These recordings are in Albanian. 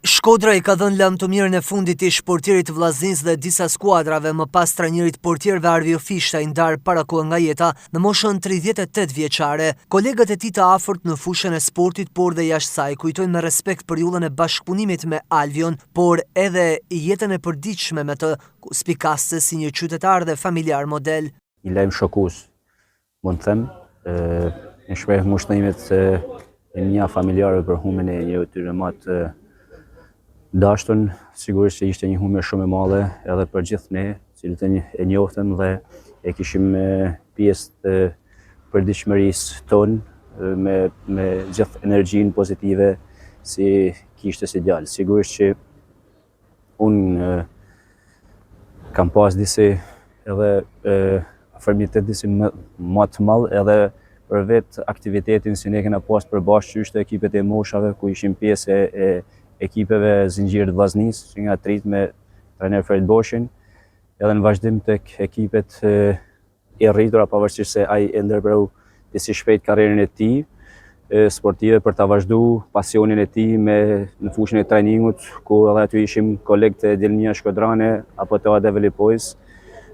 Shkodra i ka dhënë lamtumirën e fundit ish-portierit të Vllaznisë dhe disa skuadrave, më pas trajnerit të portierëve Arvio Fishta i ndarë para kohe nga jeta në moshën 38 vjeçare. Kolegët e tij të afërt në fushën e sportit, por dhe jashtë saj, kujtojnë me respekt periudhën e bashkëpunimit me Alvion, por edhe jetën e përditshme me të, ku spikaste si një qytetar dhe familjar model. Një lajm shokues, mund të them, i shpreh ngushëllimet e mia familjarëve për humbjen e njeriut të tyre më të dashtun, sigurisht që ishte një humbje shumë e madhe edhe për gjithë ne, cilët e njohtëm dhe e kishim pjesë të përditshmërisë tonë me me gjithë energjinë pozitive si kishte si djalë. Sigurisht që Unë kam pas disi edhe afërmitet disi më, më të madh edhe për vetë aktivitetin si ne kena pas përbashkë qysh te ekipet e moshave ku ishim pjesë e, e ekipeve zinxhirë të Vllaznisë, që nga t'ritë me trajner Ferit Boshin, edhe në vazhdim tek ekipet e, e rritura pavarësisht se ai e ndërpreu disi shpejt karrierën e tij sportive për ta vazhdu pasionin e tij me në fushën e trajningut, ku edhe aty ishim kolegë te Djelmnia Shkodrane apo te AD Velipojës,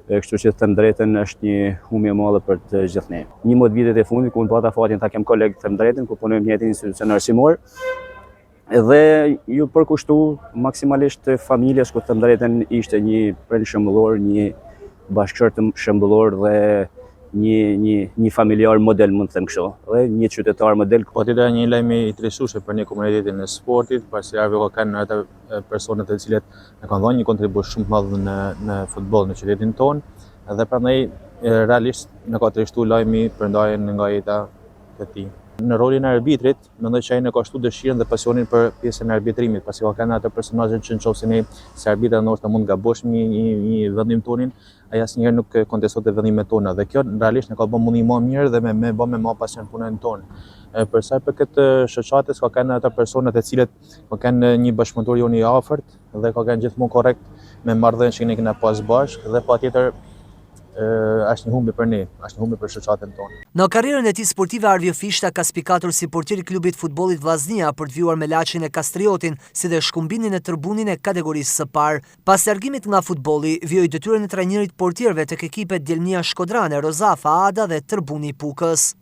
kështu që them drejtën është një humbje e madhe për të gjithë ne. 11 vitet e fundit ku unë pata fatin ta kem koleg them drejtën, ku punojmë në njëjtin institucion arsimor, Dhe iu përkushtu maksimalisht familjes, ku them drejtën ishte një prind shembullor, një bashkëshort shembullor dhe një një një familjar model mund të them kështu, dhe një qytetar model. Patjetër një lajm i trishtueshëm për ne komunitetin e sportit, pasi Arvio ka qenë ata persona të cilët na kanë dhënë një kontribut shumë të madh në në futboll në qytetin tonë dhe prandaj realisht na ka trishtuar lajmi për ndarjen nga jeta të tij. Në rolin e arbitrit, mendoj që ai na ka shtu dëshirën dhe pasionin për pjesën e arbitrimit, pasi ka qenë ato personazhe që në qoftë se ne si arbitra ndoshta mund të gaboshim një një një vendim tonin, ai asnjëherë nuk kontestonte vendimet tona dhe kjo realisht na ka bërë me u ndi më mirë dhe me me bë me më pasion punën tonë. Për sa i përket shoqatës ka qenë ata persona të cilët ka qenë një bashkëpunëtor jonë i afërt dhe ka qenë gjithmonë korrekt me marrëdhënien që ne kena pas bashkë dhe patjetër është një humbje për ne, është një humbje për shoqatën tonë. Në karrierën e tij sportive Arvio Fishta ka spikatur si portier i klubit të futbollit Vllaznia për të vijuar me Laçin e Kastriotin, si dhe Shkumbinin e Tërbunin e kategorisë së parë. Pas largimit nga futbolli, vijoi detyrën e trajnerit të portierëve tek ekipet Djelmnia Shkodrane, Rozafa, Ada dhe Tërbuni i Pukës.